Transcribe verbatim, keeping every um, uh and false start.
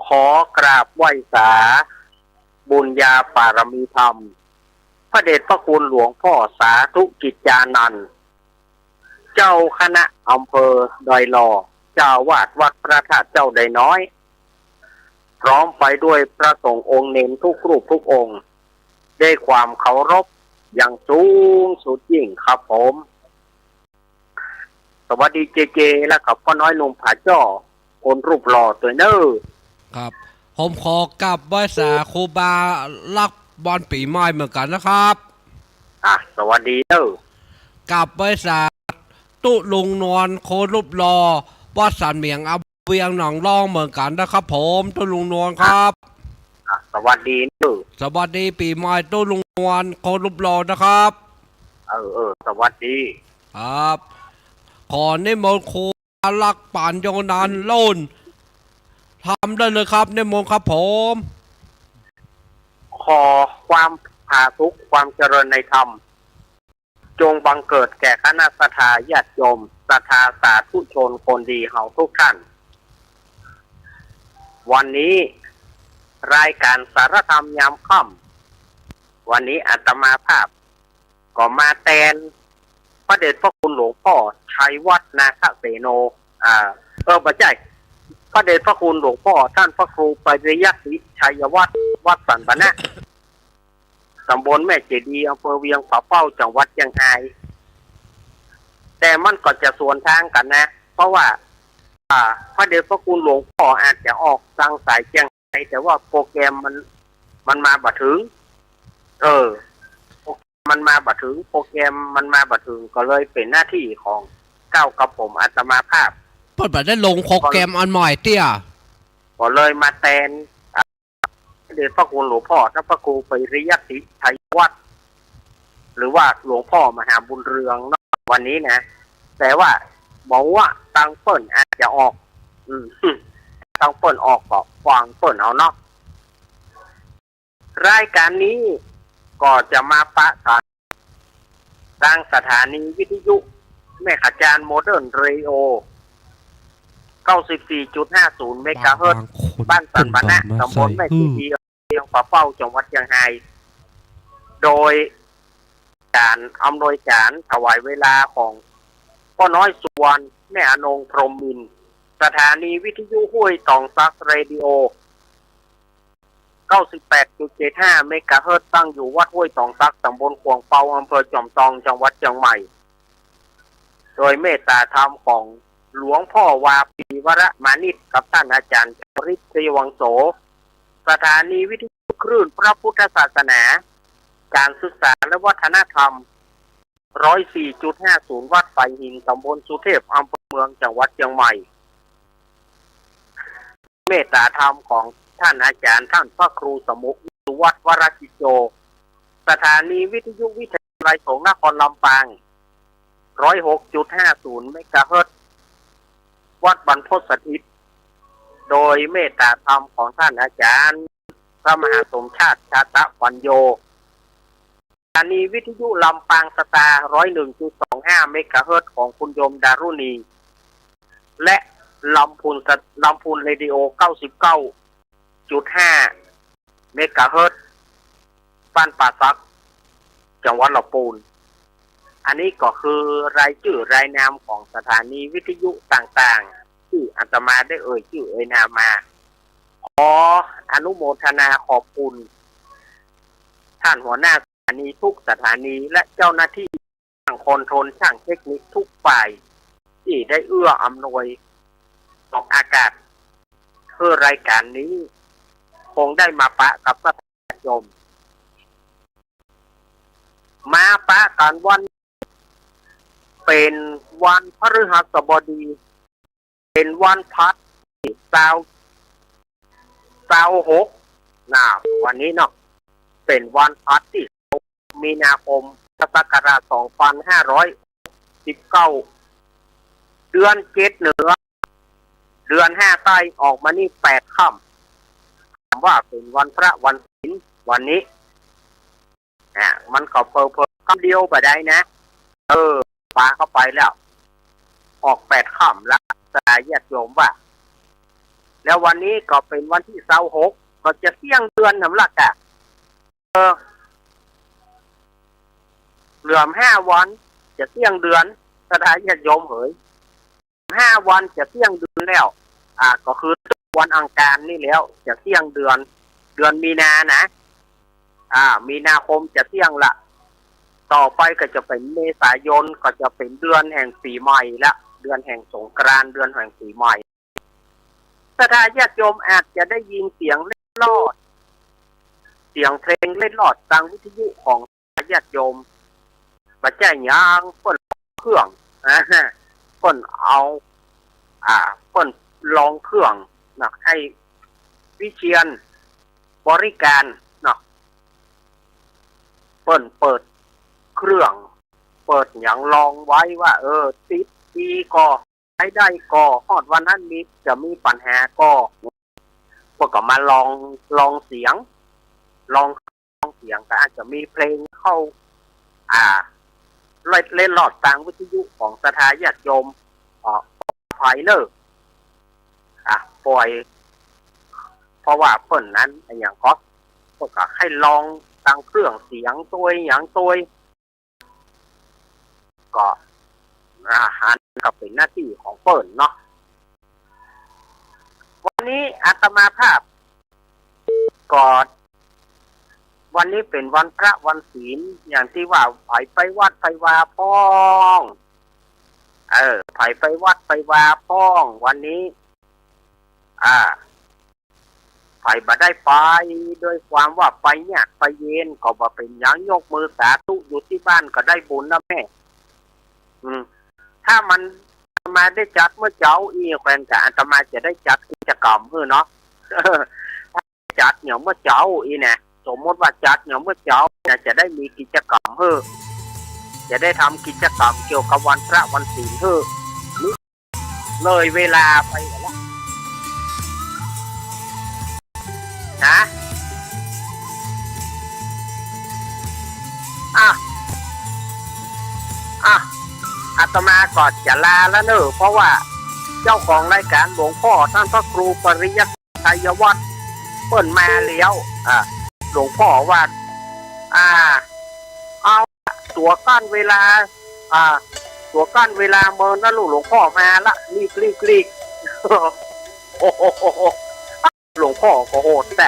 ขอกราบไหว้สาบุญญาปารมีธรรม พระเดชพระคุณหลวงพ่อสาธุกิจจานันท์ เจ้าคณะอำเภอดอยหล่อ เจ้าอาวาสวัดพระธาตุเจ้าไดน้อย พร้อมไปด้วยพระสงฆ์องค์เณรทุกรูปทุกองค์ ด้วยความเคารพอย่างสูงสุดยิ่งครับผม สวัสดีเจเจ และกับป้อน้อยหนุ่มผาจ้อ คนรูปหล่อตวยเน่อ ครับ ผมขอกราบไหว้สาครูบาลักษณ์วันปี๋ใหม่เหมือนกั๋นนะครับ อ่ะ สวัสดีเน่อ กราบไหว้สาตุ๊ลุงนวล คนรูปหล่อ วัดสันเหมียง อำเภอเวียงหนองล่องเหมือนกั๋นนะครับผม ตุ๊ลุงนวลครับ อ่ะ สวัสดีเน่อ สวัสดีปี๋ใหม่ตุ๊ลุงนวล คนรูปหล่อนะครับ เออ เออ สวัสดี ครับ ขอนิมนต์ครู ลักษณ์ ปานโยนันท์ โล่น ทำได้เลยครับ นิมนต์ครับผม ขอความผาสุก ความเจริญในธรรม จงบังเกิดแก่คณะศรัทธาญาติโยม ศรัทธาสาธุชนคนดีเฮาทุกท่าน วันนี้รายการสารธรรมยามค่ำ วันนี้อาตมาภาพ ก็มาแตนพระเดชพระคุณหลวงพ่อชัยวัฒน์ นาคเสโน อ่า เออ บ่ใจ้ พระเดชพระคุณหลวงพ่อท่านพระครูปริยัติชัยวัฒน์ วัดสันปะนะ ตำบลแม่เจดีย์ อำเภอเวียงผาเป้า จังหวัดเจียงฮาย แต่มันก็จะสวนทางกั๋นนะ เพราะว่า อ่า พระเดชพระคุณหลวงพ่ออาจจะออกตางสายเจียงฮาย แต่ว่าโปรแกรมมัน มันมาบ่ถึง เออ มันมาบ่ถึง โปรแกรมมันมาบ่ถึง ก็เลยเป๋นหน้าตี้ของเก้ากับผมอาตมาภาพ เปิ้นบ่ได้ลงโปรแกรมอันใหม่เตี้ย ก็เลยมาแตน อ่า พระเดชพระคุณหลวงพ่อท่านพระครูปริยัติชัยวัฒน์ หรือว่าหลวงพ่อมหาบุญเรืองเนาะ วันนี้นะ แต่ว่าบ่ฮู้ว่าตางเปิ้นอาจจะออก อืม ตางเปิ้นออกก็ฟังเปิ้นเอาเนาะ รายการนี้ก็จะมาปะกั๋นตางสถานีวิทยุแม่ขะจาน โมเดิร์นเรดิโอ เก้าสิบสี่จุดห้าศูนย์เมกะเฮิรตซ์ บ้านสันปะนะ ตำบลแม่เจดีย์ อำเภอเวียงผาเป้า จังหวัดเจียงฮาย โดยก๋านอำนวยก๋านถวายเวลาของป้อน้อยสุวรรณ แม่อนง พรหมมินทร์ สถานีวิทยุห้วยตองสัก เรดิโอ เก้าสิบแปดจุดเจ็ดห้าเมกะเฮิรตซ์ ตั้งอยู่วัดห้วยตองสัก ตำบลขวางเปา อำเภอจอมตอง จังหวัดเจียงใหม่ โดยเมตตาธรรมของหลวงพ่อวาปี วรมานิต กับท่านอาจารย์ชวริต ชัยวังโส สถานีวิทยุคลื่นพระพุทธศาสนา การศึกษาและวัฒนธรรม ร้อยสี่จุดห้าศูนย์ วัดฝายหิน ตำบลสุเทพ อำเภอเมือง จังหวัดเจียงใหม่ เมตตาธรรมของท่านอาจารย์ท่านพระครูสมุห์ สุวัฒน์ วรกิจโจ สถานีวิทยุวิทยาลัยสงฆ์นครลำปาง ร้อยหกจุดห้าศูนย์เมกะเฮิรตซ์ วัดบรรพตสถิต โดยเมตตาธรรมของท่านอาจารย์พระมหาสมชาติ ชาตะปัญโญ สถานีวิทยุลำปางสตาร์ ร้อยหนึ่งจุดสองห้าเมกะเฮิรตซ์ ของคุณโยมดารุณี และลำพูนส- ลำพูนเรดิโอ เก้าสิบเก้าจุดห้าเมกะเฮิรตซ์ บ้านป่าสัก จังหวัดลำพูน อันนี้ก็คือรายจื้อรายนามของสถานีวิทยุต่างๆ ตี้อาตมาได้เอ่ยจื้อเอ่ยนามมา ขออนุโมทนาขอบคุณ ท่านหัวหน้าสถานีทุกสถานี และเจ้าหน้าตี้ช่างคอนโทรล ช่างเทคนิคทุกฝ่าย ตี้ได้เอื้ออำนวยออกอากาศ เพื่อรายการนี้ คงได้มาปะกับท่านผู้ชม มาปะกั๋นวัน เป๋นวันพฤหัสบดี เป๋นวันพฤหัสตี้ซาว ซาวหก นะ วันนี้เนาะ เป๋นวันพฤหัสตี้ซาว มีนาคม พุทธศักราช สองพันห้าร้อยสิบเก้า เดือนเจ็ดเหนือ เดือนห้าใต้ ออกมานี่แปดค่ำ ถามว่าเป๋นวันพระวันศีล วันนี้ อ่ะ มันก็เผลอๆ ค่ำเดียวบ่ได้นะ เออ ปาเข้าไปแล้ว ออกแปดค่ำละ ศรัทธาญาติโยมว่า แล้ววันนี้ก็เป๋นวันตี้ซาวหก ก็จะเตี้ยงเดือนแหมละก่ะ เออ เหลือห้าวันจะเตี้ยงเดือน ศรัทธาญาติโยมเหย ห้าวันจะเตี้ยงเดือนแล้ว อ่า ก็คือวันอังคารนี่แล้วจะเตี้ยงเดือน เดือนมีนานะ อ่า มีนาคมจะเตี้ยงละ ต่อไปก็จะเป๋นเมษายน ก็จะเป๋นเดือนแห่งปี๋ใหม่ละ เดือนแห่งสงกรานต์ เดือนแห่งปี๋ใหม่ ศรัทธาญาติโยมอาจจะได้ยินเสียงเล็ดลอด เสียงเพลงเล็ดลอดตางวิทยุของศรัทธาญาติโยม บ่ใจ้หยัง เปิ้นลองเครื่อง เปิ้นเอา อ่า เปิ้นลองเครื่องนะ ไอ้วิเชียรบริการเนาะ เปิ้นเปิดเครื่อง เปิดหยังลองไว้ว่า เออ สิบปี๋ก่อ รายได้ก่อ ฮอดวันนั้นมี จะมีปัญหาก่อ เปิ้นก็มาลอง ลองเสียง ลอง ลองเสียง ก็อาจจะมีเพลงเข้า อ่า เล็ด เล็ดลอดตางวิทยุของศรัทธาญาติโยม อ่า ปล่อยเน่อ อ่า ปล่อย เพราะว่าเปิ้นนั้นอะหยังก็ เปิ้นก็หื้อลองตางเครื่องเสียงตวยหยังตวย ก็ อ่า อันก็เป๋นหน้าตี้ของเปิ้นเนาะ วันนี้อาตมาภาพก็ วันนี้เป๋นวันพระวันศีล อย่างตี้ว่า ใผไปวัดไปวาพ่อง เออ ใผไปวัดไปวาพ่อง วันนี้ อ่า ใผบ่ได้ไป ด้วยความว่าไปยากไปเย็น ก็บ่เป๋นหยัง ยกมือสาธุอยู่ตี้บ้านก็ได้บุญนะแม่ อืม ถ้ามัน อาตมาได้จัดเมื่อเจ๊าอี้ แควนกะอาตมาจะได้จัดกิจกรรมหื้อเนาะ จัดเนี่ยเมื่อเจ๊าอี้นะ สมมติว่าจัดเนี่ยเมื่อเจ๊านะ จะได้มีกิจกรรมหื้อ จะได้ทำกิจกรรมเกี่ยวกับวันพระวันศีลหื้อ นี่เลยเวลาไปแล้วนะ อ่ะ อ่ะ อาตมาก็จะลาแล้วเน่อ เพราะว่าเจ้าของรายการหลวงพ่อท่านพระครูปริยัติชัยวัฒน์เปิ้นมาแล้ว อ่ะ หลวงพ่อว่า อ่า เอา ตั๋วกั้นเวลา อ่า ตั๋วกั้นเวลาเมินนะลูก หลวงพ่อมาละ รีบ รีบ รีบ โอ้โห หลวงพ่อก็โหดแต๊